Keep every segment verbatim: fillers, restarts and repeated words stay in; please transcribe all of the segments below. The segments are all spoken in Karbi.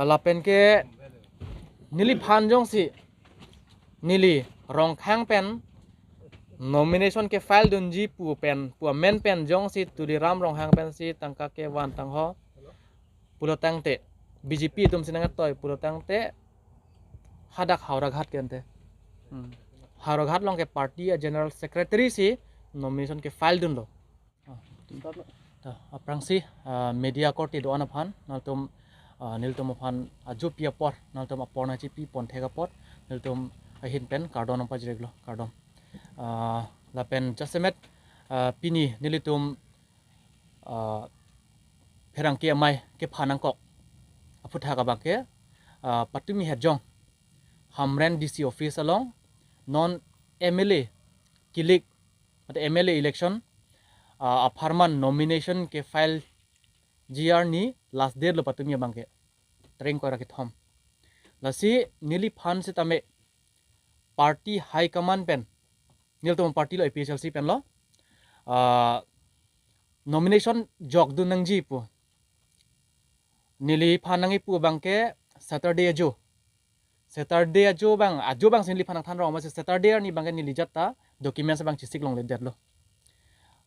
Lapen ke neliphan jongsi neli Rongkhang pen nomination ke file dunji pu pen pu amen pen jongsi Tuliram Ronghang pensi tangka kevan tangho pulo tangte, B J P atum si nangtoi pulo tangte, hadak Howraghat ke ante. Hmm. Howraghat along ke party a-general secretary si nomination ke file dunlo. Ah. To, aphrangsi, ah, media korte do-an aphan, nangtum, ah, nelitum aphan ajopi apor, nangtum apor nangchipi pon thek apot, nelitum ahin pen kardom nangpajirlo, kardom. Ah, lapen jasemet, ah, pini nelitum, ah, pherangke amei kepha nangkok aphuthak abang ke, ah, patumi hejong Hamren D C office along non M L A kilik, mate M L A election, ah, apharman nomination ke file G R ni last date lo patumi abang ke. Tring koi ra kethom. Lasi neliphan sitame party high command pen, nelitum party lo, A P H L C pen lo, ah, nomination jok dun nangji pu. Neliphan nangkipu abang ke Saturday ajo. Saturday ajo abang, ajo abang si neliphan nangthan rong, amatsi Saturday arni abang ke neli jat ta documents abang chesik longledetlo.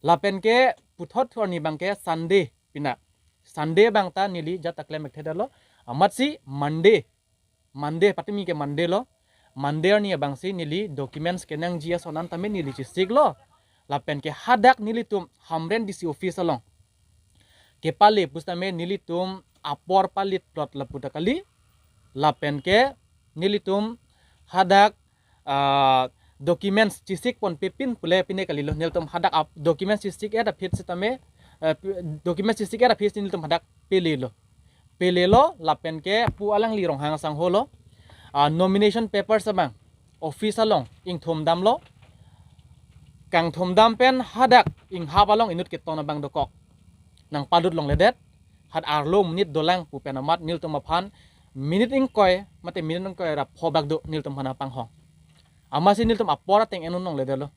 Lapen ke puthot thu arni abang ke Sunday pina. Sunday abang ta neli jat ta klem ek thedetlo. Amatsi Monday, Monday, patumi ke Monday lo. Monday arni abang si neli documents kenangji ason an tame neli chesiklo. Lapen ke hadak nelitum Hamren D C office along kepale pusitame nelitum apor palit plot lapu ta kali. Lapen ke nelitum hadak, ah, documents chesik ponpe pin pule pine kalilo. Nelitum hadak ap-, documents chesik-et aphi sitame, eh, pi-, documents chesik-et aphi si nelitum hadak pelelo. Pelelo lapen ke pu alangli Ronghang asangho lo. Ah, nomination papers abang office along ingthum damlo. Kangthum dam pen hadak inghap along inut keton abang dokok nangpadut longledet. Hadak arlo minute dolang pu pen amat nelitum aphan minute ingkoi, mate minute ingkoi ra pho bak do nelitum aphan panghong. Amatsi nelitum apor ateng en-un longledetlo.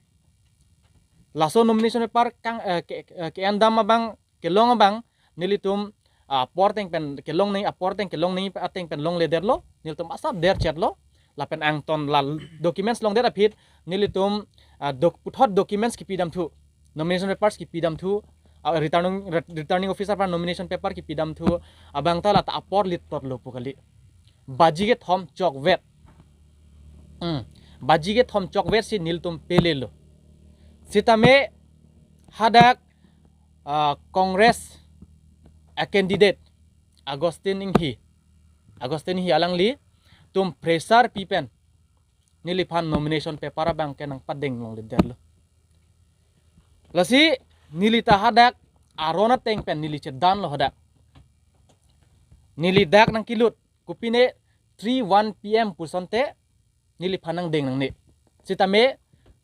Laso nomination paper kang, eh, ke, eh, ke-en dam abang, kelong abang, nelitum, ah, apor ateng pen kelong nangji, apor ateng kelong nangji ateng pen longledetlo, nelitum asap derchetlo. Lapen angton la documents longdet aphi nelitum, ah, doc-, puthot documents kipi damthu, nomination papers kipi damthu, ah, returning, re-, returning officer aphan nomination paper kipi damthu, abang ta lata apor lit plotlo pu kali. Baji kethom chokvet. Hmm. Baji kethom chokvet si nelitum pelelo. Sitame hadak, ah, Congress a-candidate Augustine Enghi. Augustine Enghi alanglitum pressure pi pen neliphan nomination paper abang ke nangpadeng longledetlo. Lasi neli ta hadak aron ateng pen neli chedanlo hadak. Neli dak nangkilut, kopine three one P M pusonte neliphan nangdeng nangne. Sitame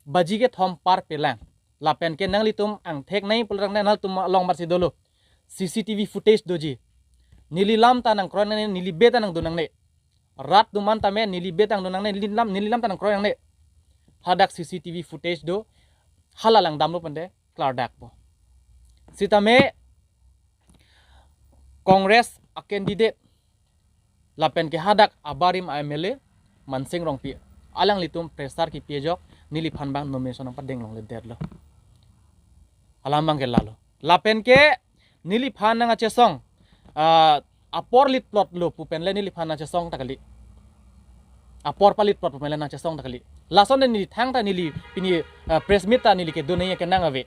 baji kethom parpelang. Lapen ke nanglitum angthek nangji pulo tangte nangtum along amatsi dolo. C C T V footage doji. Neli lam ta nangkroi nangne, neli bed ta nangdun nangne. Rat atum an tame neli bed ta nangdun nangne, neli lam, neli lam ta nangkroi nangne. Hadak C C T V footage do, hala langdamlo pente klardakpo. Sitame Congress a-candidate lapen ke hadak abarim a-M L A Mansing Rongpi, alanglitum pressure kipi ajok neliphan abang nomination nangpadeng longledetlo. Alam abang ke lalo. Lapen ke neliphan nangkachesong, ah, apor lit plotlo pu pen le neliphan nangchesong ta kali. Apor palit plot pu pen le nangchesong ta kali. Lason neli thangta neli pini, ah, press meet ta neli kedun nangji kenang ave.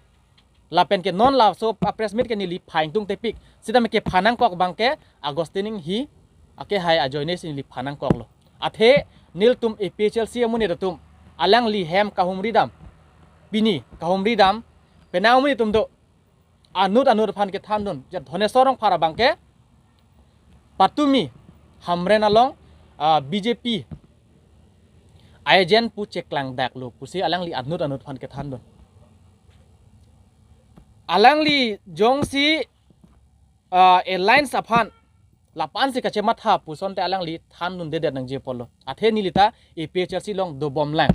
Lapen ke non laso a-press meet ke neli pha ingtung tepik. Sitame kepha nangkok abang ke Augustine Enghi akehai ajoine si neli pha nangkoklo. Athe nelitum A P H L C amonit atum alangli hem kahumri dam. Pini kahumri dam. Penang amonit atum do. Anut anut aphan kethandun. Ja Dhoneswar Rongphar abang ke patumi Hamren along, ah, B J P a-agent pu cheklangdaklo pusi alangli anut anut aphan kethandun. Alangli jongsi, ah, alliance aphan lapu-an si kachematha pusonte alangli thandundedet nangji apotlo. Athe neli ta A P H L C along dobomlang.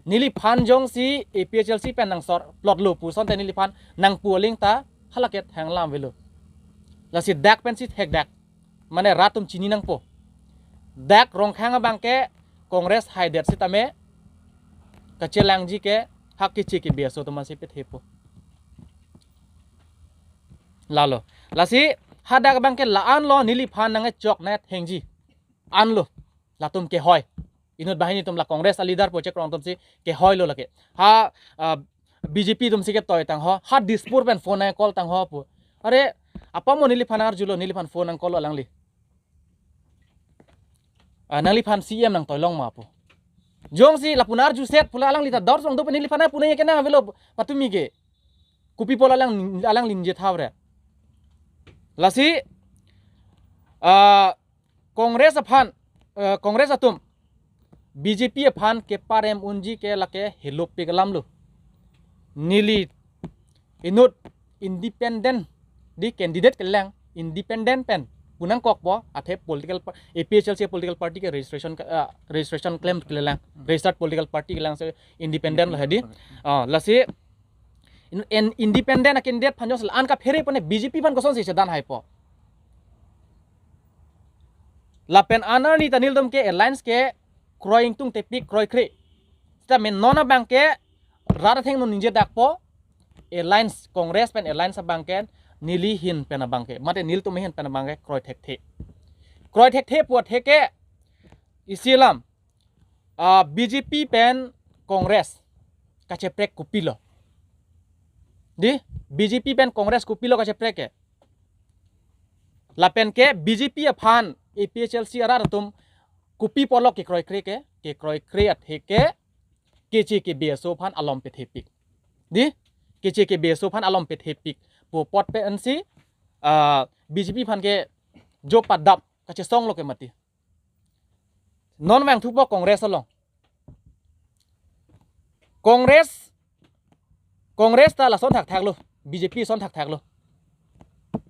Neliphan jongsi A P H L C pen nangsor plotlo pusonte neliphan nangpu aling ta hala ke thanglam avelo. Lasi dak pensi thekdak. Mane rat atum chini nangpo. Dak Rongkhang abangke Congress haidet sitame kachelangji ke ha Keche Kebe aso atum aphansi pethepo. Lalo. Lasi hadak abangke la-anlo neliphan nangkechok nangkethengji. Anlo. Latum kehoi. Inut banghini atum la Congress aleader pu chekroi atumsi kehoilo lake. Ha, ah, B J P atumsi ketoi tangho. Ha Dispur pen phone nangcall tangho pu. Are, apa mo neliphan arjulo, neliphan phone nangcall alangli. Ah, nangliphan C M nangtoilong ma pu. Jongsi lapu arjuset pula alangli ta dor song do pen neliphan pu nangkena avelo patumi ke. Kopi apot alang, alangli ningje thavre. Lasi, ah, Congress aphan, eh, Congress atum B J P aphan keparem unji ke lake helopik alamlo. Neli inut independent, di candidate kelang, independent pen pu nangkokpo, athe political pa-, A P H L C political party ke registration ke, ah, registration claim kelang, registered political party kelang, si independent lo hedi. Ah, lasi in, in independent a candidate aphan jongsi la-an kaphere pone B J P aphan kosonsi chedan haipo. Lapen anerni ta nelitum ke alliance kekroi ingtungtepik kroikre. Sitame non abangke rat athengno ningje dakpo, alliance, Congress pen alliance abangke neli ahin pen abangke, mate nelitum ahin pen abangke kroi thekthe. Kroi thekthe pu athe ke isi alam, ah, B J P pen Congress kacheprek kopilo. Di, B J P pen Congress kopilo kacheprek ke. Lapen ke B J P aphan A P H L C arat atum kopi apotlo kekroikre ke, kekroikre athe ke Keche Kebe aso aphan alom pethepik. Di, Keche Kebe aso aphan alom pethepik pu apot pensi, ah, B J P aphan ke jo padap kachesonglo ke mati. Non vangthupo Congress along. Congress, Congress ta lason thakthaklo, B J P son thakthaklo.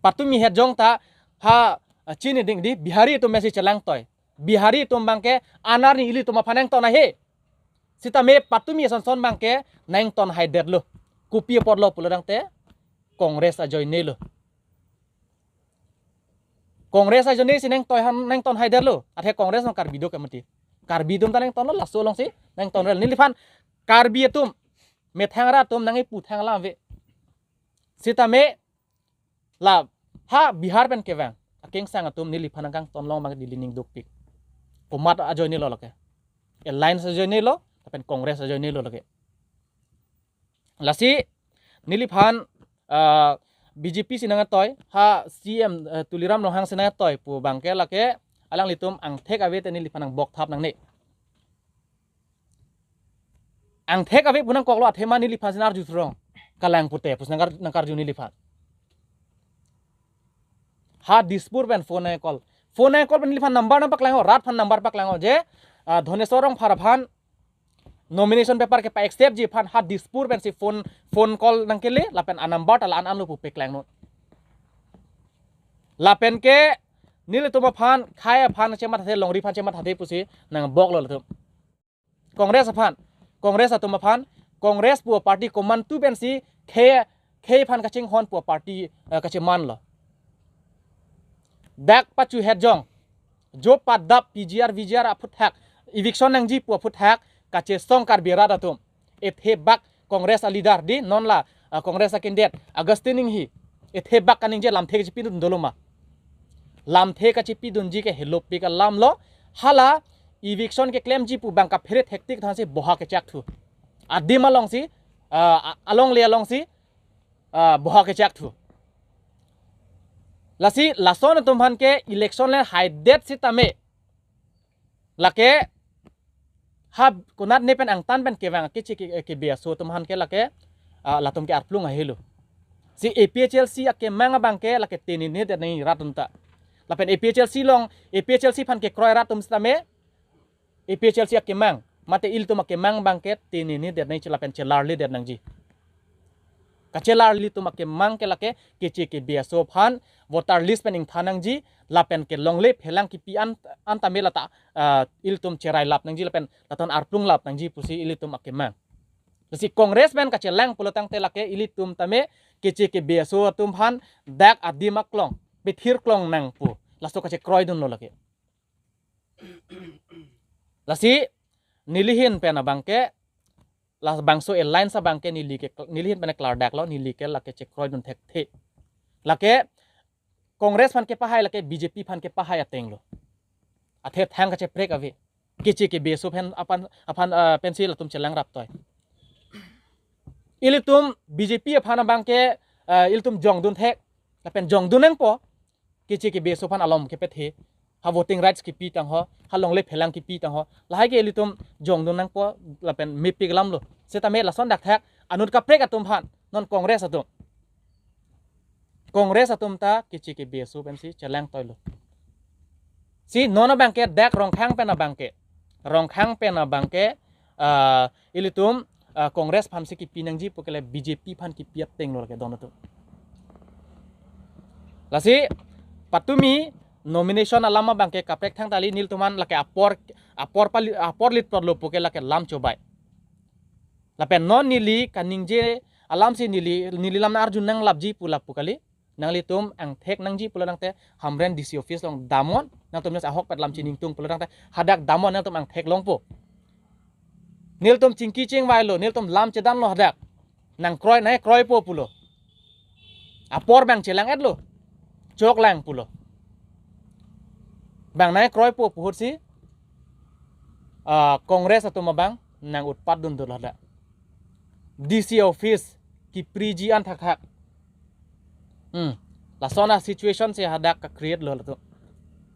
Patumi het jong ta ha, ah, chini ding di Bihari atum mesi chelangtoi. Bihari atum abangke anerni ilitum aphan nangton ahe. Sitame patumi asonson abangke nangton haidetlo. Kopi apotlo pulo tangte Congress ajoinelo. Congress ajoinesi nangtoi han, nangton haidetlo. Athe Congress along Karbi do ke mati. Karbi atum ta nangtonlo, laso alongsi nangton rel. Neliphan Karbi atum, methang arat atum nangkipu thang alam ave. Sitame la ha Bihar pen kevang akengsang atum neliphan nangkangtonlong abang neli ning dukpik. Komat ajoinelo lake. Alliance ajoinelo, lapen Congress ajoinelo lake. Lasi neliphan, ah, B J P si nangtoi, ha C M, eh, Tuliram Ronghang si nangtoi pu abangke lake alanglitum angthek ave te neliphan nangbok thap nangne. Angthek ave pu nangkoklo, athema neliphan si arju throng. Kalang pute pusi nangkar-, nangkarju neliphan. Ha Dispur pen phone nangcall. Phone nangcall pen neliphan number nangpaklanglo, rat aphan number paklanglo je, ah, Dhaneswar Rongphar aphan nomination paper kepa-acceptji aphan ha Dispur pensi phone, phone call nangkele, lapen anumber ta la-an anlo pu paklangnon. Lapen ke nelitum aphan, khei aphan chemathathe, longri aphan chemathathe pusi nangboklo latum. Congress aphan, Congress atum aphan, Congress pu party komantu pensi khei, khei aphan kachinghon pu party, eh, kachemanlo. Dak pachu het jong, jo padap P G R, V G R aphuthak, eviction nangji pu aphuthak kachesong Karbi arat atum. Ethebak Congress aleader di non la, ah, Congress acandidate Augustine Enghee. Ethebak kaningje lamthe kachepidun dolo ma. Lamthe kachepidunji ke helopik alamlo, hala eviction keklemji pu abang kaphere thektik thansi boha kechakthu. Adim alongsi, ah, a-, alongle alongsi, ah, boha kechakthu. Lasi lason atum aphan ke election le haidet sitame. Lake ha konatne pen angtan pen kevang Keche Ke-, Kebe aso atum aphan ke lake, ah, latum ke arplung ahelo. Si A P H L C akemang abangke lake tenine det nangji rat atum ta. Lapen A P H L C along, A P H L C aphan kekroi rat atum sitame, A P H L C akemang, mate ilitum akemang abangke tenine det nangji lapen chelarle det nangji. Kachelarli atum akemang ke lake Keche Kebe aso aphan voter list pen ingthan nangji, lapen kelongle phelang kipi an, an tame lata, ah, ilitum cherai lap nangji lapen laton arplung lap nangji pusi ilitum akemang. Lasi Congress pen kachelang pulo tangte lake ilitum tame Keche Kebe aso atum aphan dak adim aklong, pethir klong nang pu. Laso kachekroidunlo lake. Lasi neli ahin pen abangke, labangso alliance abangke neli ke, neli ahin pen klardak lo, neli ke lake chekroidun thekthe. Lake Congress aphan kepahai, lake B J P aphan kepahai ateng lo. Athe thang kacheprek ave. Keche kebe aso aphan, aphan, aphan, ah, pensi latum chelang raptoi. Ilitum B J P aphan abangke, ah, ilitum jongdun thek. Lapen jongdun nangpo. Keche kebe aso aphan alom kepethe. Ha voting rights kipi tangho, ha longle phelang kipi tangho. Lahai ke ilitum jongdun nangpo lapen mepik alam lo. Setame lason dak thak anut kaprek atum aphan, non Congress atum. Congress atum ta keche kebe aso pensi chelang toilo. Si non abangke dak Rongkhang pen abangke. Rongkhang pen abangke, ah, ilitum, ah, Congress aphansi kipi nangji pu kele B J P aphan kipi ateng lo lake don atum. Lasi patumi nomination alam abangke kaprek thangta kali, nelitum aphan lake apor, apor pali, apor lit plot lo pu ke lake lam chobai. Lapen non neli kaningje alamsi neli, neli lam arju nanglapji pu lapu kali. Nanglitum angthek nangji pulo tangte Hamren D C office along damnon, nangtum jongsi ahokpet lam chiningtung pulo tangte hadak damnon, nangtum angthek longpo. Nelitum chingki chingvai lo, nelitum lam chedan lo hadak. Nangkroi, nangkroipo pulo. Apor bang chelang-et lo. Choklang pulo. Bang nangkroipo pu ahutsi, ah, Congress atum abang nang utpat dun dolo hadak. D C office kipriji an thakthak. Hmm. Lason a situation si hadak ka-create lo latum.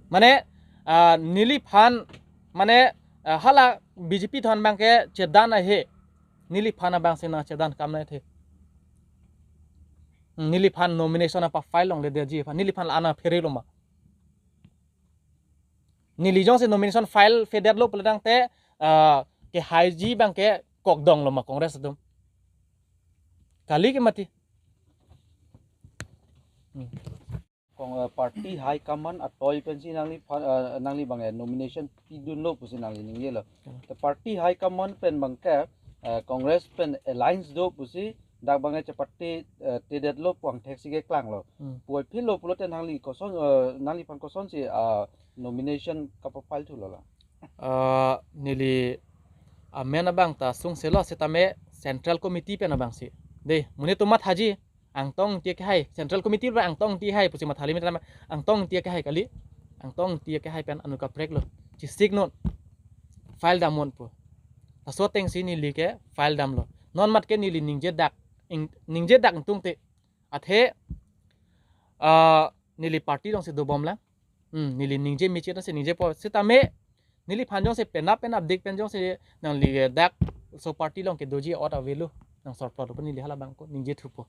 Mane, ah, neliphan, mane, ah, hala B J P atum abangke chedan ahe. Neliphan abangsi nangchedan kam nangthe. Hmm, neliphan nomination apa file longledetji aphan, neliphan la-an aphere lo ma. Neli jongsi nomination file fedet lo pulo tangte, ah, kehaiji abangke kokdong lo ma Congress atum. Kali ke mati. Hmm. Kong, eh, party high command atoi pensi nangliphan, eh, nangli abang, eh, nomination pidun lo pusi nangli ningje lo. Hmm. Te party high command pen abangke, eh, Congress pen alliance do pusi dak abangke chepate, eh, tedet lo pu angthek si keklang lo. Hmm. Puvoiphit lo pulote nangli koson, eh, nangliphan kosonsi, ah, nomination kapa-file thulo la? Ah, neli amen abang ta sungse lo setame Central Committee pen abangsi. Dei, monit atum mathaji, Angtong Ingti akehai, Central Committee pen Angtong Ingti hai pusi mathali mitra ma, Angtong Ingti akehai kali. Angtong Ingti akehai pen anut kaprek lo. Chesik non. File damnon pu. Laso atengsi neli ke file damlo. Non mat ke neli ningje dak, ing-, ningje dak ingtungte. Athe, ah, neli party alongsi dobomlang. Hmm, neli ningje mechit nasi ningjepo. Setame neliphan jongsi penap penapdik pen jongsi nangli dak laso party along kedoji ot avelo, nang sorplot lo pu neli hala abangke ningje thupo.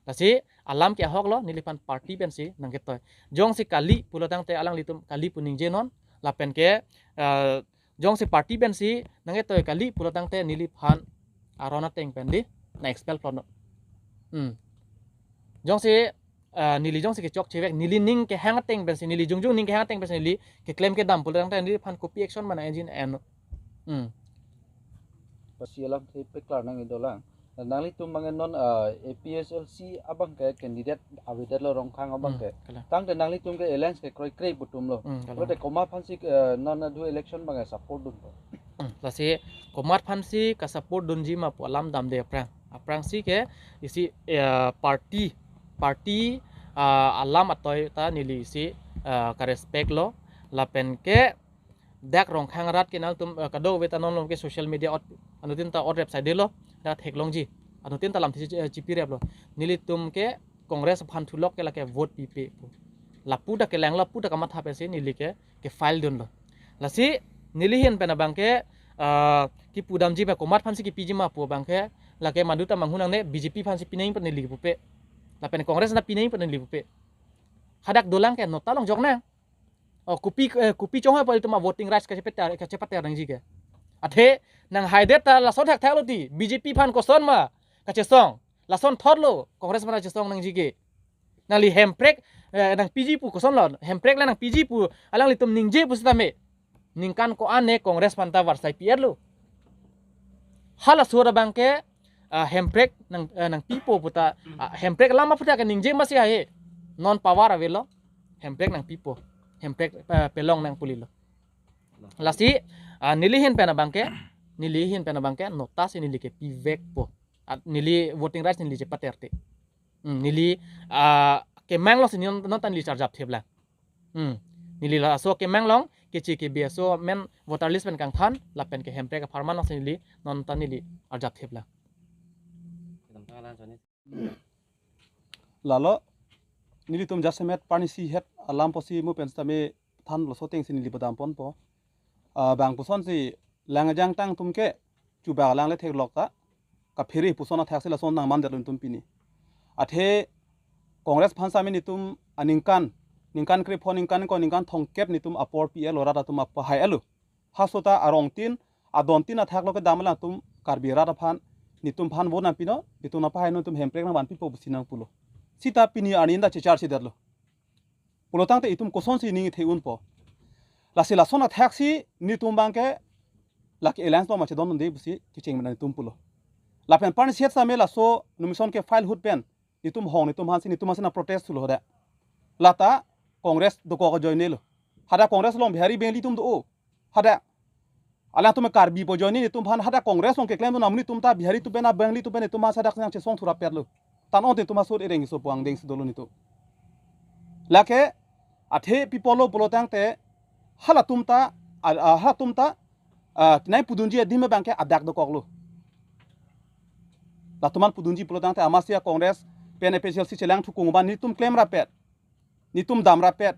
Lasi alam ke ahok lo, neliphan party pensi nangketoi. Jongsi kali pulo tangte alanglitum kali pu ningje non, lapen ke, eh, jongsi party pensi nangketoi kali pulo tangte neliphan aron ateng pen dei nang-expel plot non. Hmm. Jongsi, eh, neli jongsi kechokche vek, neli ning kehang ateng pensi, neli jongjong ning kehang ateng pensi neli keklem kedam pulo tangte neliphan kopi action ma nang-enji en non. Hmm. Pasi alamthe paklar nangji dolang. Nanglitum abang non, eh, A P H L C abangke candidate avedet lo Rongkhang abangke. Hmm, kalang. Tangte nanglitum ke alliance kekroikre pu atum lo. Hmm, kalang. Pulote komat aphansi, eh, non adu election abangke support dunpo? Hmm, lasi komat aphansi ka-support dunji ma pu alam damde aphrang. Aphrangsi ke isi, eh, party, party, ah, alam atoi ta neli isi, ah, ka-respect lo. Lapen ke dak Rongkhang arat ke nangtum, eh, kadokave ta non along ke social media ot, anuttin ta ot rep saidelo, dak theklongji. Anuttin ta lamthe chi-, eh, chipirep lo. Nelitum ke Congress aphan thulok ke lake vote pipe pu. Lapu ta kelang, lapu ta kamatha pensi neli ke, ke-file dunlo. Lasi neli ahin pen abangke, ah, kipu damji ma, komat aphansi kipiji ma pu abangke, lake madu ta manghu nangne, B J P aphansi pinangji pu neli pupe. Lapen Congress ta pinangji pu neli pupe. Hadak dolang ke nota longjok nang. Oh, kopi, eh, kopi chonghoi pu ilitum a-voting rights kachepater, kachepater nangji ke. Athe nanghaidet ta lason thakthak lo ti, B J P aphan koson ma kachesong. Lasonthot lo Congress aphan kachesong nangji ke. Nangli hemprek, eh, nangpiji pu koson lo, hemprek la nangpiji pu alanglitum ningje pu setame, ningkan ko-an ne Congress aphan ta varsai pi-et lo. Halaso abangke, ah, hemprek nang, eh, nangpipo pu ta, ah, hemprek alam aphuthak ke ningje masi hai. Non power avelo. Hemprek nangpipo. Hemprek, eh, pelong nang pu lilo. Lasi, ah, neli ahin pen abangke, neli ahin pen abangke, nota si neli kepivekpo. Ah, neli voting rights neli chepater te. Hmm, neli, ah, kemang along si non, non ta neli charjap theplang. Hmm. Neli laso kemang along, keche kebe aso amen voter list pen kangthan, lapen ke Hemprek apharman along si neli, non ta neli arjap theplang. Lalo, nelitum jasemet parnisi het alam pusi mo pen sitame than laso ateng si neli padamponpo. Ah, bang puson si lang ajang tang atum ke chuba lang le theklok ta kaphere puson athak si lason nangman det lo nelitum pini. Athe Congress aphan sitame nelitum aningkan, ningkan krepho, ningkan ko, ningkan thomkep nelitum apor pi-et lo, rat atum apahai-et lo. Haso ta arong tin, adon tin athak lo kedam alangtum Karbi rat aphan, nelitum aphan vote nangpinon, nelitum nangpahainon, nelitum Hemprek nangvanpipo pusi nangpulo. Sita pini arni ta chechar si det lo. Pulo tangte itum kosonsi ning the unpo. Lasi lason athak si nelitum abangke lake alliance lo ma chedondunde pusi kecheng mena nelitum pulo. Lapen parnisi het sitame laso nomination ke file ahut pen nelitum hong, nelitum aphan si, nelitum aphan si nangprotest thulo hadak. Lata Congress dokok ajoine lo. Hadak Congress along Bihari Bengali atum do-o. Hadak alangtum Karbi pu ajoine nelitum aphan hadak Congress along keklem dun amonit atum ta Bihari atum pen, a Bengali atum pen nelitum aphan hadak nangchesong thurapet lo. Tan-o nelitum asur ereng iso puang deng si dolo nelitum. Lake athe pi apotlo pulo tangte halatum ta, a, a, halatum ta, a, nai pudunji adim abangke adak dokok lo. Latum aphan pudunji pulo tangte amatsi a Congress pen A P H L C chelang thukung abang nelitum klemrapet, nelitum damrapet,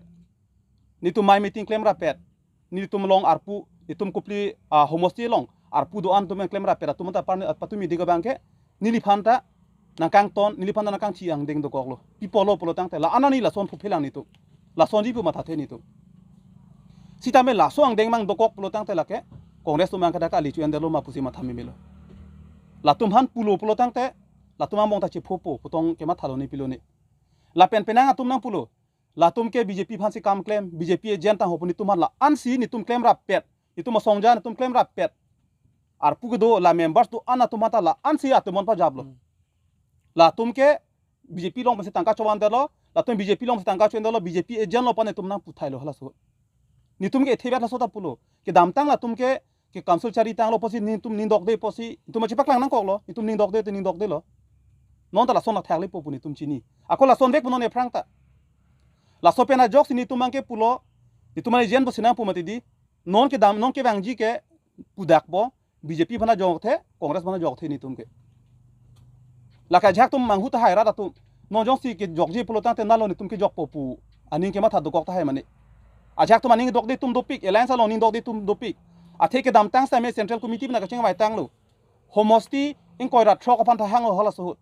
nelitum mai meeting klemrapet, nelitum along arpu, nelitum kopili, ah, homosti along arpu do-an atum klemrapet, atum ta par, patumi dik abangke neliphan ta nangkangton, neliphan ta nangkangchi angdeng dokok lo. Pi apotlo pulo tangte la-an arni lason phuphelang nelitum. Lasonji pu mathathe nelitum. Sitame laso angdeng mang dokok pulo tangte lake Congress atum abangke dak kali chu-en det lo ma pusi matha meme lo. Latum aphan pulo pulo tangte, latum angbong ta chephopo, putong kemathalo ne pilo ne. Lapen penang atum nangpulo, latum ke B J P aphan si kam klem, B J P agent tang ho pu nelitum aphan la-an si nelitum klemrapet, nelitum asongja nelitum klemrapet. Arpu kedo la members do-an atum aphan ta la-an si atum aphan pajaplo. Hmm. Latum ke B J P along pensi tangka chovan det lo, latum B J P along pensi tangka chovan det lo, B J P agent lo pu nelitum nangputhailo halaso. Nelitum ke thevet laso ta pulo. Kedamtang latum ke, ke council chari tanglo pusi nelitum ning dokde pusi, nelitum chepaklang nangkoklo, nelitum ning dokde te ning dokde lo. Non ta lason athak lepo pu nelitum chini. Ako lasonvek pu non aphrang ta. Laso pen ajoksi nelitum abangke pulo, nelitum agent pusi nangpu mati di. Non kedam, non kevangji ke pudakpo, B J P aphan ajokthe, Congress aphan ajokthe nelitum ke. Lake ajahak atum manghu tahai rat atum. Non jongsi kejokji pulo tangte nalo nelitum kejokpo pu aning kematha dokok tahai mane. Ajahak atum aning dokde atum dopik, alliance along ning dokde atum dopik. Athe kedamtang sitame Central Committee pen kachingvai tanglo. Homosti ingkoi ra throk aphan ta hanglo halaso ahut.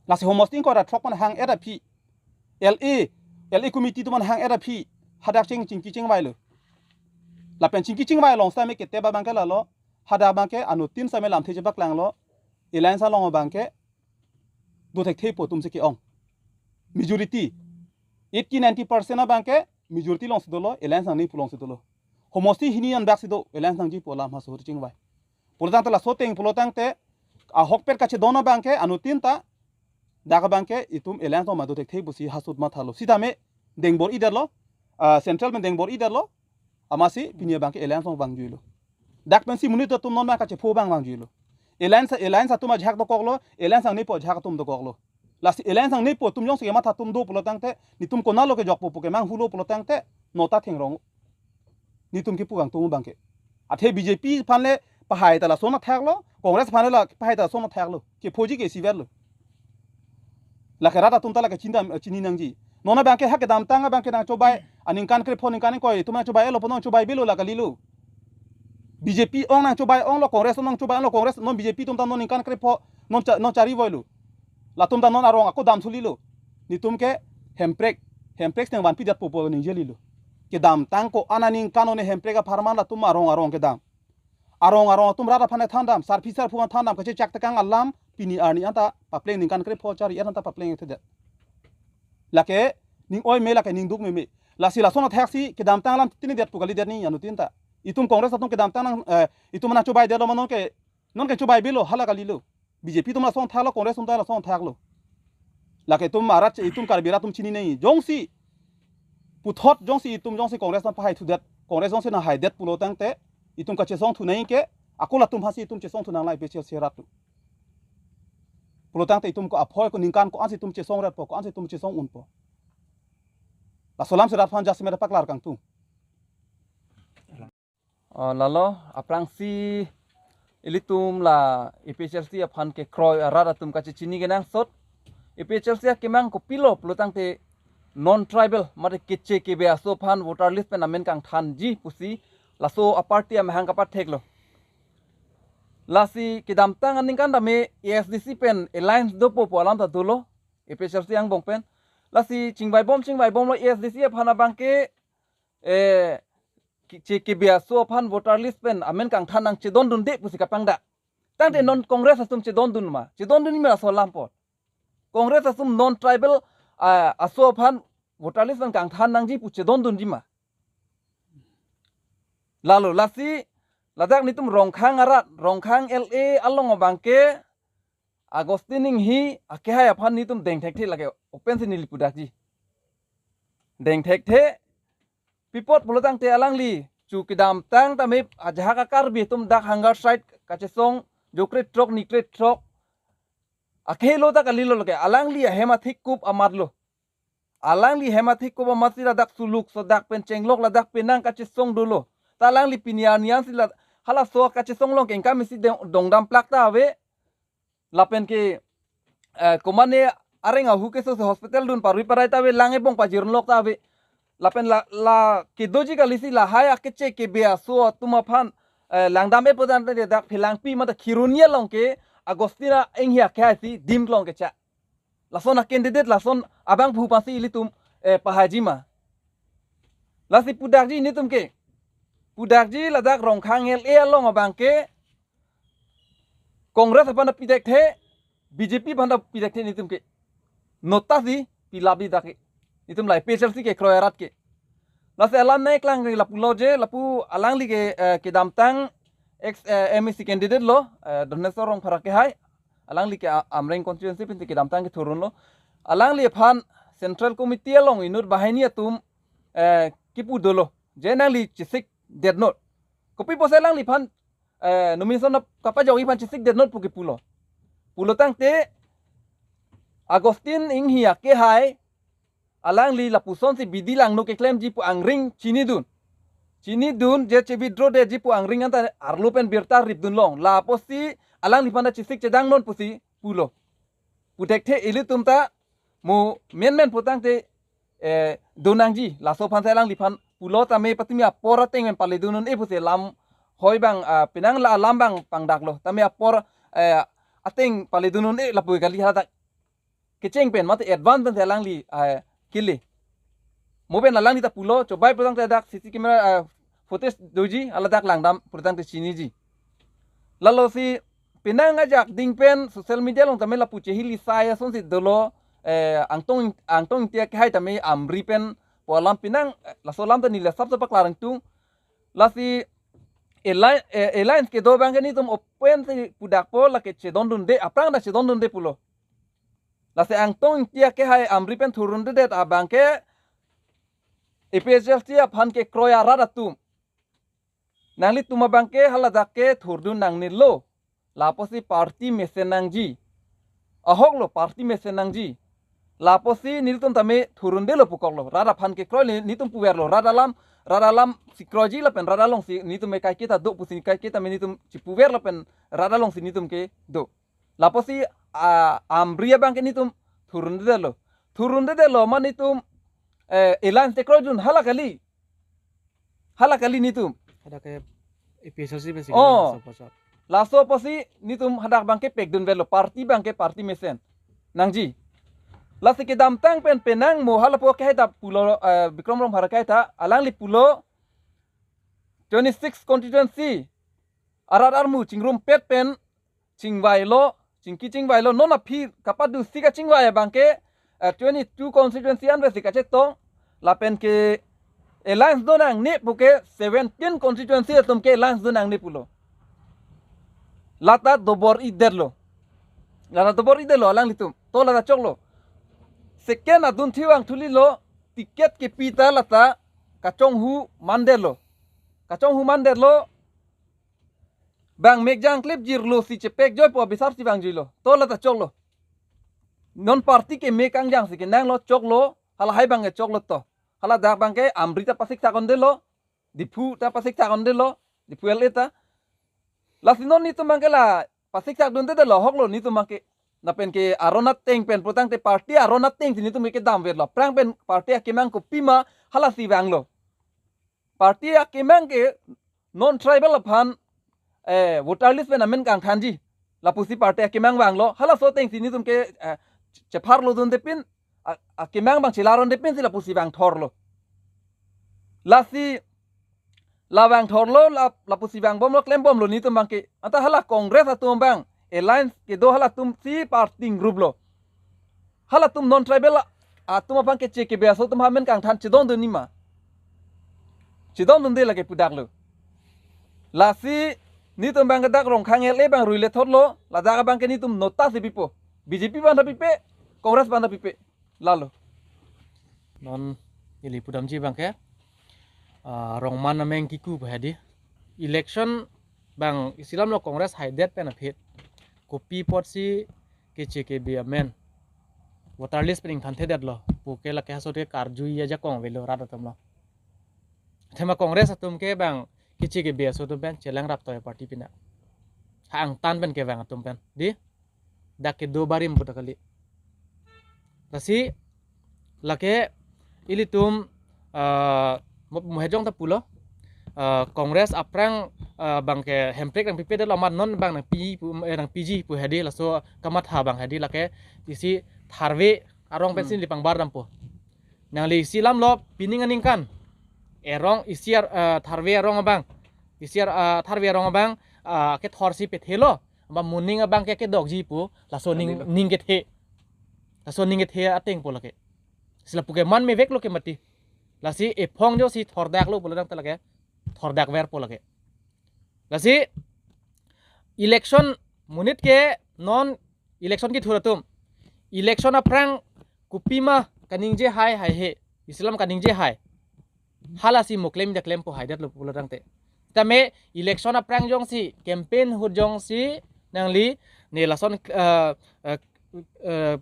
Lasi homosti ingkoi ra throk aphan hang-et aphi, L A, L A committee atum aphan hang-et aphi, hadak ching chingki chingvailo. Lapen chingki chingvai along sitame ketep abangke lalo, hadak abangke anuttin sitame lamthe chepaklanglo, alliance along abangke dothekthepo atum si ke-ong. Majority, eighty ninety percent abangke majority along si dolo, alliance nangne pu along si dolo. Homosti hini anbak si do, alliance nangji pu alam haso ahut chingvai. Pulo tangte laso ateng pulo tangte, ahokpet kachedon abangke, anuttin ta, dak abangke, itum alliance along ma dothekthe pusi haso ahut mathalo. Sitame, dengbor-i det lo, ah, Central pen dengbor-i det lo, amatsi, pini abangke alliance along vangjuilo. Dak pensi monit atum non ma kachepho abang vangjuilo. Alliance, alliance atum ajahak dokoklo, alliance nangnepo ajahak atum dokoklo. Lasi alliance nangnepo atum jongsi kematha atum do pulo tangte, nelitum konatlo kejokpo pu kemanghulo pulo tangte, nota thengrong. Nelitum kepu kangtung abangke. Athe B J P aphan le pahai ta lason athaklo, Congress aphan le la pahai ta lason athaklo. Kephoji ke isivet lo. Lake rat atum ta lake chindam, eh, chini nangji. Non abangke ha kedamtang abangke nangchobai, aningkan krepho ningkan ingkoi, itum nangchobai-etlo pu nangchobai bilo la kalilo. B J P ong nangchobai onglo, Congress ong nangchobai onglo, Congress non B J P atum ta non ningkan krepho, non cha-, non charivoilo. Latum ta non arong ako dam sulilo. Nelitum ke Hemprek, Hemprek siteng vanpi jat popo ningjelilo. Kedamtang ko-an aningkan one Hemprek apharman latum arong arong kedam. Arong arong atum rat aphan thandam, sarpi sarpo aphan thandam, kachechak tekang alam, pini arni anta papleng ningkan krepho chari-et anta papleng thedet. Lake ning oi me, lake ning duk meme. Lasi lason athaksi kedamtang alam tinidet pu kalidet ni anuttin ta. Itum Congress atum kedamtang nang, eh, itum nangchobai detlo ma non ke, non ke chobai bilo hala kalilo. B J P atum lason thaklo, Congress atum ta lason thaklo. Lake itum arat che, itum Karbi rat atum chini nai. Jongsi puthot jongsi itum jongsi Congress aphan pahai thudet, Congress jongsi nanghaidet pulo tangte, itum kachesong thunang ke, ako latum aphansi itum chesong thunang la A P H L C arat atum. Pulo tangte itum ko aphoi ko ningkan ko-ansi itum chesong retpo, ko-ansi itum chesong unpo. Laso alam si rat aphan jasemet paklar kangtung. Oh, lalo, aphrangsi ilitum la A P H L C aphan kekroi arat atum kachechini kenangsot. A P H L C akemang kopilo pulo tangte non-tribal, mate keche kebe aso aphan voter list pen amen kangthanji pusi laso aparty amahang kapatheklo. Lasi kedamtang aningkan tame A S D C pen alliance dopo pu alam ta dolo, A P H L C angbong pen. Lasi chingvaibom chingvaibomlo A S D C aphan abangke, eh, ki-, che kebe aso aphan voter list pen amen kangthan nangchedondunde pusi kapangdak. Tangte Hmm. non Congress atum chedondun ma? Chedondunji ma laso alam apot? Congress atum non-tribal, ah, aso aphan voter list pen kangthan nangji pu chedondunji ma? Lalo, lasi ladak nitum Rongkhang arat, Rongkhang L A along abangke Augustine Inghi akehai aphan nitum dengthekthe, lake open si neli pudakji. Dengthekthe, pi apot pulo tangte alangli chu kedamtang tame ajahak a-Karbi atum dak hunger strike kachesong jokre throk nikre throk. Akehelo ta kalilo, lake alangli ahem athik kup amatlo. Alangli hem athik kup amatsi ladak Suluk Sodak pen Chenglok ladak penang kachesong dolo. Ta alangli pini arni ansi la halaso kachesong along ke ingkam isi dong-, dongdam plak ta ave. Lapen ke, eh, komane areng ahu keso si hospital dun parui parai ta ave, lang ebong pajirlok ta ave. Lapen la, la kedoji kalisi lahai akeche kebe aso atum aphan, eh, langdam-e pu tangte dak Phelangpi mate Kheroni along ke Augustine Inghi akehai si dim klong kecha. Lason a-candidate, lason abangphu aphansi ilitum, eh, pahaiji ma? Lasi pudakji nitum ke. Pudakji ladak Rongkhang L A along abangke Congress aphan ta pithekthe, B J P aphan ta pithekthe nitum ke. Nota si pilapji dak ke. Nitum la A P H L C kekroi arat ke. Lasi alam nangklang ke lapulo je, lapu alangli ke, eh, kedamtang ex, eh, M A C candidate lo, eh, Dhoneswar Rongphar akehai. Alangli ke a-, Amreng constituency pensi kedamtang kethurunlo. Alangli aphan Central Committee along inut banghini atum, eh, kipu dolo. Je nangli chesikdetnon. Kopi pusi alangliphan, eh, nomination na kapajokji aphan chesikdetnon pu kipulo. Pulo tangte Augustine Inghi akehai alangli lapusonsi bidi langno keklemji pu angring chinidun. Chinidun je che-withdraw detji pu angring anta arlo pen birta ripdun long. La apotsi alangliphan ta chesik chedangnon pusi pulo. Puthekthe ilitum ta mo menmen pu tangte, eh, donangji. Laso aphansi alangliphan pulo tame patumi apor ateng pen paledun un-e pusi lam hoi abang, ah, penang la alam abang pangdaklo. Tame apor, eh, ateng paledun un-e lapu kali haladak kecheng pen mate advance pensi alangli, eh, kele. Mo pen alangli ta pulo, chobai pu tangte dak C C camera, eh, footage doji, haladak langdam pu tangte chiniji. Lalo si penang ajak ding pen social media along tame lapu chehili sai asonsi dolo, eh, Angtong, Angtong Ingti akehai tame Amri pen pu alam penang, eh, laso alam ta neli asap ta paklar kangtung. Lasi alli-, eh, alliance kedo abangke nitum open si pudakpo, lake chedondunde, aphrang ta chedondunde pulo. Lasi Angtong Ingti akehai Amri pen thurundedet abangke A P H L C aphan kekroi arat atum. Nanglitum abangke haladak ke thurdun nangnelo. La apotsi party mesen nangji. Ahoklo, party mesen nangji. La apotsi nelitum tame thurundelo pukoklo. Rat aphan kekroi le nitum puverlo. Rat alam, rat alam si kroiji lapen rat alongsi nitum ke kaiketa do pusi kaiketa me nitum chipuver lapen rat alongsi nitum kedo. La apotsi, ah, Amri abangke nitum thurundelo. Thurundelo ma nitum, eh, alliance te kroidun hala kali. Hala kali nitum. Hadak ke A P H L C pensi Oh. Laso apotsi nitum hadak abangke pekdunvelo, party abangke party mesen nangji. Lasi kedamtang pen penang mo halapu akehai ta pulo, eh, Bikram Rongphar akehai ta alangli pulo twenty-six constituency arat armu chingrumpet pen chingvailo, chingki chingvailo, non aphi kapadusi kachingvai abangke, eh, twenty-two constituency anvetsi kachetong, lapen ke alliance donangne puke seventeen constituency atum ke alliance donangne pulo. Lata dobor-idetlo. Lata dobor-idetlo alanglitum. To lata choklo. Second adun thivang thulilo, ticket kepi ta lata kachonghu mandetlo. kachonghu mandetlo. Bang mek jang klip jirlo si chepek joi po abisar si bang juilo. To la ta choklo. Non party ke mek kangjang si kenanglo, choklo, halahai bang ke choklo to. Hala dak bang ke Amri ta pasik sakon delo, Diphu ta pasik sakon delo, Diphu L A ta. Lasi non netum bang ke la pasik sakdun te delo hoklo netum bang ke. Lapen ke aron ateng pen putangte party aron ateng si netum ke damverlo. Aphrang pen party akemang kopima hala si vanglo. Party akemang ke non tribal aphan, eh, voter list pen amen kangthanji. Lapusi party akemang vanglo. Halaso ateng si netum ke, eh, chepharlo dunde pin, a-, akemang bang chelaronde pin si lapusi vangthorlo. Lasi la vangthorlo, la, lapusi vangbomlo, klembomlo netum bang ke. Anta hala Congress atum bang alliance kedo halatum si party group lo. Halatum non tribal atum aphan ke K K B aso atum amen kangthan chedondun nima. Chedondunde lake pudaklo. Lasi netum bang ke dak Rongkhang L A bang ruile thotlo, ladak bang ke netum nota si pipo. B J P bang ta pipe, Congress bang ta pipe. Lalo. Non ili pudamji bang ke, ah, Rongman ameng kiku pu hedi. Election bang isi alam lo Congress haidet pen aphi. Kopi apotsi K K B amen voter list pen ingthan thedetlo pu ke lake halaso te karjui ajakong avelo rat atum lo. Athema Congress atum ke bang K K B aso atum pen chelang rap toy party pina. Ha angtan pen kevang atum pen. Di? Dak kedo barim puta kali. Lasi lake ilitum, ah, mo-, mohejong ta pulo. Ah, Congress aphrang, ah, bang ke Hemprek nangpipe detlo amat non bang nangpi pu, eh, nangpiji pu hedi laso kamatha bang hedi lake isi tharve arong pensi Hmm. neli pangbar dampo. Nangli isi alam lo pining aningkan. Erong isi ar-, eh, tharve arong abang. Isi ar-, eh, tharve arong abang, eh, kethorsi pethelo. Ba moning abang ke kedokji pu. Laso ning, Alilo. ning kethe. Laso ning kethe ateng pu lake. Sila puke man meveklo ke mati. Lasi ephong jo si thordaklo pulo dang ta lake. Thordakver pu lake. Lasi election monit ke non election kethur atum. Election aphrang kopima kaningje hai haihe. Isi alam kaningje hai. Halasi mo klem ja klempo haidetlo pulo tangte. Tame election aphrang jongsi campaign ahut jongsi nangli ne lason, eh, eh, eh,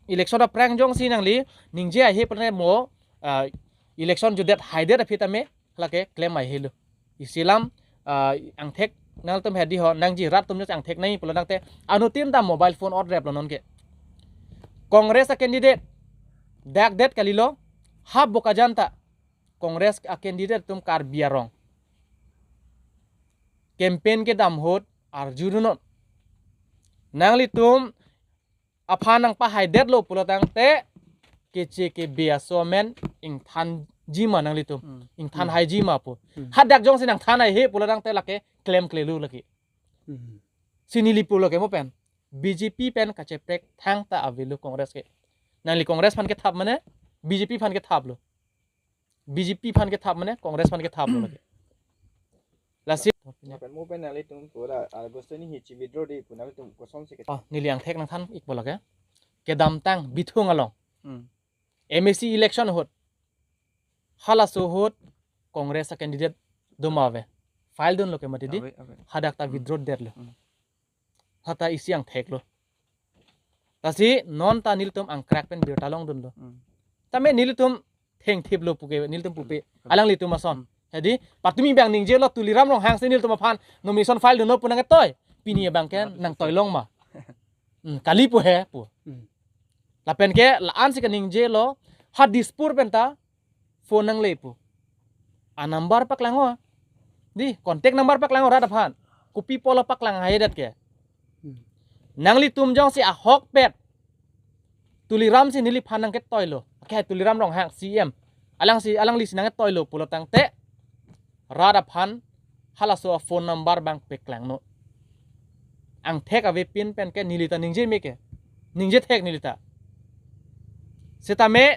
election aphrang jongsi nangli ningje haihe pulo mo, eh, election jutdet haidet aphi tame lake klem haihelo. Isi alam, ah, angthek nangtum hedi ho, nangji rat atum jongsi angthek nangji pulo tangte anuttin ta mobile phone order lo non ke. Congress a-candidate dakdet kalilo, ha Bokajan ta Congress a-candidate atum Karbi arong campaign kedam ahut arjudunnon. Nanglitum aphan nangpahaidetlo pulo tangte K K B aso amen ingthanji ma nanglitum. Hmm. Ingthan Hmm. haiji ma pu. Hmm. Hadak jongsi nangthan haihe pulo tangte lake klemklelo lake. Hmm. Si neli pulo ke mo pen. B J P pen kacheprek thangta avelo Congress ke. Nangli Congress aphan kethap mane B J P aphan kethaplo. B J P aphan kethap mane Congress aphan kethaplo lake. Lasi Lapen mo pen nanglitum pura August ni hichi withdraw di pu nanglitum kosonsi ke. Oh, neli angthek nangthan ikpo lake. Kedamtang Bithung along. Hmm. M A C election ahut. Halaso ahut Congress a-candidate do ma ave. File dunlo ke mati di. Ave, ave. Hadak ta Hmm. withdraw detlo. Hmm. Hata isi angtheklo. Lasi non ta nelitum angkrak pen birta longdunlo. Hmm. Tame nelitum thengthiplo puke nelitum pupe. Hmm. Alanglitum ason. Hmm. Hedi, patumi bang ningjelo Tuliram Ronghang si nelitum aphan nomination file dunlo pu nangketoi. Pini abang ke Nah, nangtoi long ma. Hmm, kali pu he pu. Hmm. Lapen ke la-an si kaningjelo ha Dispur pen ta phone nangle pu. A-number paklang ho. Di, contact number paklang ho rat aphan. Kopi pulo paklang haidet ke. Hmm. Nanglitum jongsi ahokpet Tuliram si neliphan nangketoilo. Ke Tuliram Ronghang C M. Alangsi, alanglisi nangketoilo pulo tangte rat aphan halaso a-phone number bang peklangnon. Angthek avepin pen ke neli ta ningje me ke. Ningje thek neli ta. Setame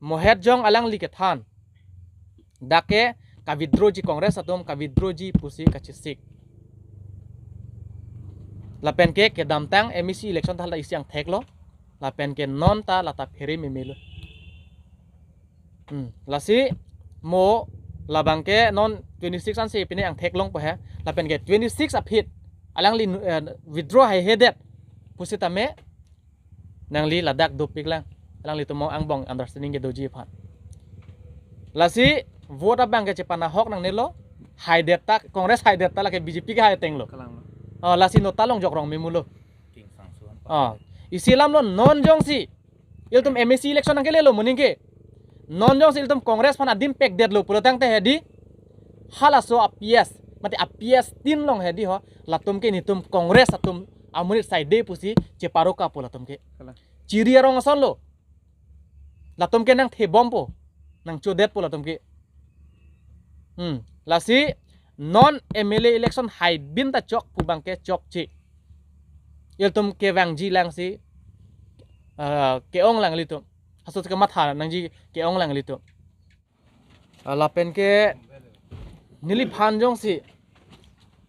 Mohet Jong alangli kethan. Dak ke ka-withdrawji Congress atum ka-withdrawji pusi kachesik. Lapen ke kedamtang M A C election ta hala isi angtheklo. Lapen ke non ta lata phere memelo. Hmm. Lasi mo Labang ke non twenty-six ansi pine angthek longpo he. Lapen ke twenty-six aphi alangli, eh, withdraw haihedet pusitame nangli ladak dopiklang. Alanglitum angbong understanding ke doji aphan. Lasi vote abang ke chepanahok nangnelo. Haidet ta, Congress haidet ta lake B J P ke hai atenglo. Kalang. Oh, lasi nota longjok rong memulo. King Sangsuan. Oh, isi alamlo non jongsi ilitum M A C election nangkelelo moning ke. Non jongsi ilitum Congress aphan adim pekdetlo pulotangte hedi, halaso a P S, mate a P S tin along hedi ho, latum ke nelitum Congress atum amonit saide pusi cheparokapo latum ke. Kalang. Chiri arong asonlo. Latum ke nangthebompo, nangchodetpo latum ke. Hmm. Lasi non M L A election haibin ta chok pu abang ke chokche. Ilitum kevangji langsi, ah, ke-ong lang ilitum. Halaso kamatha nangji ke-ong lang ilitum. Ah, lapen ke neliphan jongsi,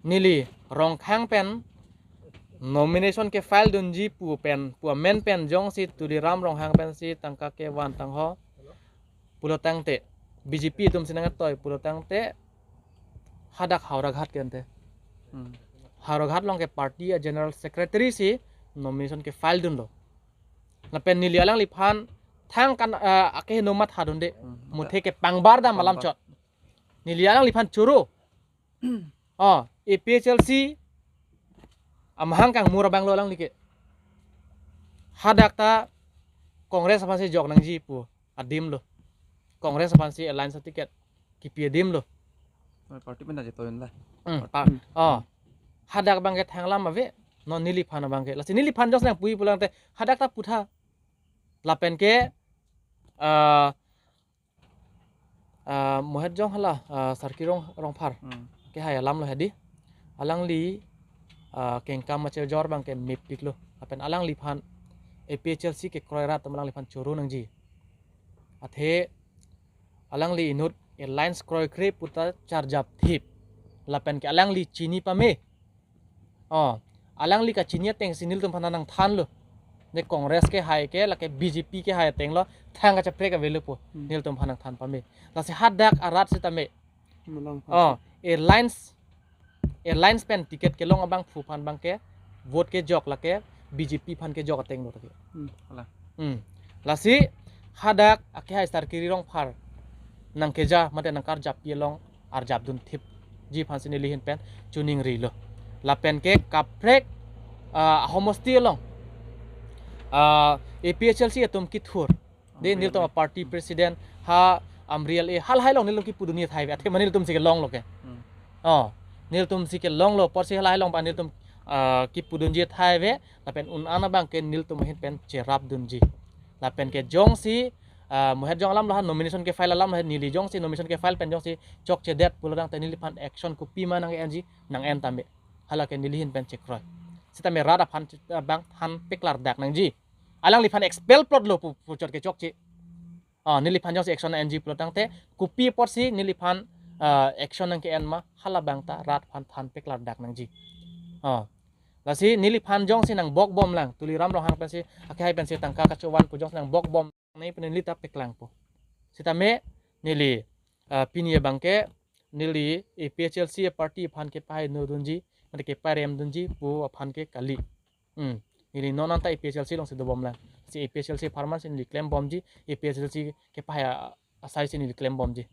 neli Ronghang pen nomination ke file dunji pu pen, pu amen pen jongsi Tuliram Ronghang pensi tangka kevan tangho pulotangte, B J P atumsi nangtoi pulotangte, hadak Howraghat ke ante. Hmm. Howraghat along ke party a general secretary si nomination ke file dunlo. Lapen neli alangliphan thang kan, eh, akeheno matha dunde. Hmm. Muthe ke pangbar dam alam. Pangbar. Chot. Neli alangliphan choro. Oh, A P H L C amahang kangmur abanglo alangli ke. Hadak ta Congress aphansi jok nangji pu adimlo. Congress aphansi alliance ticket kipi adimlo. Party pen aja toyon la. Hmm, party. Pa-, oh. Hadak abang ke thanglam ave, non neliphan abang ke. Lasi neliphan jongsi nangpui pulotangte hadak ta putha. Lapen ke, ah, ah, Mohet Jong hala, ah, Sarkir Rong, Rongphar. Hmm. Kehai alamlo hedi. Alangli, ah, kengkam machejor abang ke mepiklo. Lapen alangliphan A P H L C kekroi rat atum alangliphan choro nangji. Athe alangli inut alliance kroikre puta charjapthip. Lapen ke alangli chini pame. Oh, alangli kachini atengsi nelitum aphan nangthanlo. Ne Congress ke hai ke, lake B J P ke hai atenglo, thang kacheprek avelo pu. Hmm. Nelitum aphan nangthan pame. Lasi hadak arat sitame. Malang. Oh, alliance, alliance pen ticket kelong abangphu aphan abang ke, vote kejok lake B J P aphan kejok atenglo ta ke. Hmm, hala. Hmm. Lasi hadak akehai Sarkir Rongphar nangkeja mate nangkarjappi along arjapdunthipji aphansi neli ahin pen choningrilo. Lapen ke kaprek, ah, homosti along, ah, A P H L C atum kethur. De, Amri nelitum along. Party president ha Amri along, halahai along nelitum kipudunji athai ave. Athe ma nelitumsi kelonglo ke. Hmm. Oh, nelitumsi kelonglo, apotsi halahai along pa nelitum, ah, kipudunji athai ave. Lapen un-an abang ke nelitum ahin pen cherapdunji. Lapen ke jongsi, ah, Mohet Jong alamlo ha, nomination ke file alamlo ha, neli jongsi nomination ke file pen jongsi chokchedet pulotangte neliphan action kopima nang-enji, nang-en tame. Hala ke neli ahin pen chekroi. Sitame rat aphan, ah, abang than peklardak nangji. Alangliphan expel plotlo pu, puchot ke chokche. Ah, neliphan jongsi action enji pulotangte, kopi apotsi neliphan, ah, action nangke-en ma, hala abang ta rat aphan than peklardak nangji. Ah. Lasi neliphan jongsi nangbokbomlang, Tuliram Ronghang pensi, akehai pensi tangka kachovan pu jongsi nangbokbom, ne pen neli ta peklangpo. Sitame neli, ah, pini abang ke, neli A P H L C party aphan kepahaino dunji, mate keparemdunji pu aphan ke kali. Hmm. Neli non anta A P H L C alongsi dobomlang. Si A P H L C apharman si neli klembomji, A P H L C kepahai a-, asaisi neli klembomji.